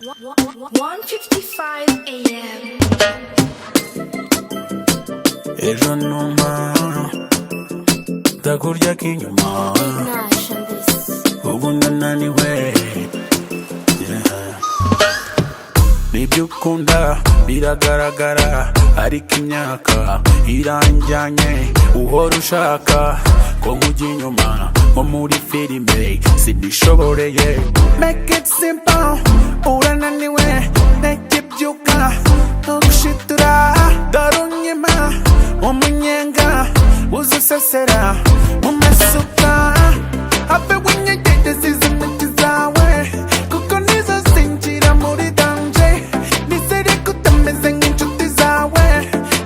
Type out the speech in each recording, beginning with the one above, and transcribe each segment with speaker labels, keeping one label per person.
Speaker 1: 1:55 a.m.
Speaker 2: Ejo numa ndakurya k'inyuma.
Speaker 1: Nash on this.
Speaker 2: Ubu ndananiwe, yeah. Nibyo ukunda biragaragara, ariko imyaka iranjyanye. Uhora ushaka ko nkujya inyuma nko muri filime, sinishoboreye. Make it simple, urananiwe, ntekibyuka ntushitura. Dore unyima umunyenga uzusesera mu masuka. Have winyegereza izi ntoki zawe, kuko nizo zinjira muri danger. Nizere ko utameze nk'inshuti zawe,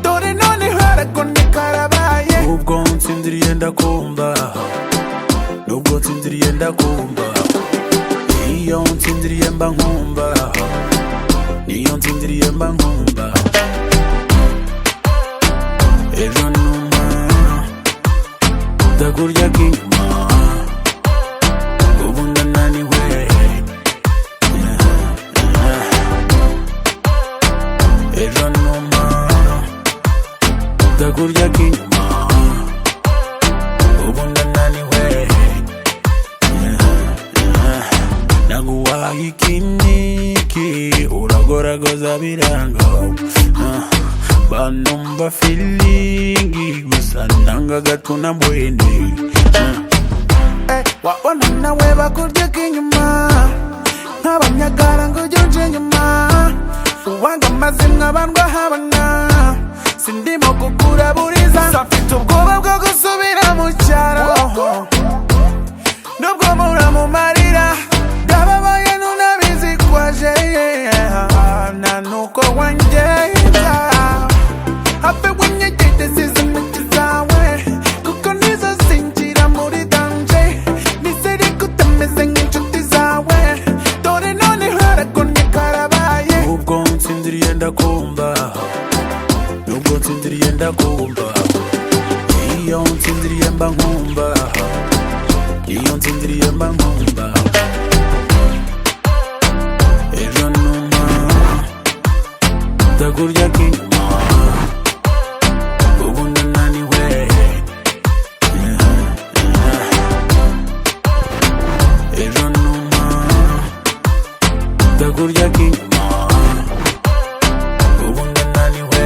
Speaker 2: dore none haragone karabaye. Ubwo nsinziriye ndakumva, nubwo nsinziriye ndakumva. Iyo nsinziriye mba nkumva, niyo nsinziriye mba nkumva. Ejo numa ndakurya k'inyuma. Ubu ndananiwe. Ejo numa ndakurya k'inyuma. Ubu ndananiwe. Naguhaye ikiniki, uragoragoza biranga. Banumva feeling gusa, nanga gatuna mbwene. Wabona nawe bakurya k'inyuma nk'abanyagara ngo ujye unje inyuma, uwanga amazimwe abandwa habona. Sindimo kukuraburiza, mfite ubwoba bwo gusubira mu cyaro, nubwo muramumarira ndababaye, ntunabizi kwaje nta nuko wangenza. Have winyegereza izi ntoki zawe, kuko nizo zinjira muri danger. Nizere ko utameze nk'inshuti zawe, dore none haragonye karabaye. Ubwo nsinziriye ndakumva, nubwo nsinziriye ndakumva. Iyo nsinziriye mba nkumva, iyo nsinziriye mba nkumva. Ejo numa ndakurya k'inyuma. Ubu ndananiwe. Ejo numa ndakurya k'inyuma. Ubu ndananiwe.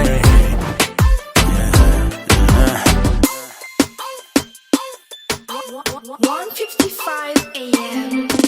Speaker 1: 1:55 a.m.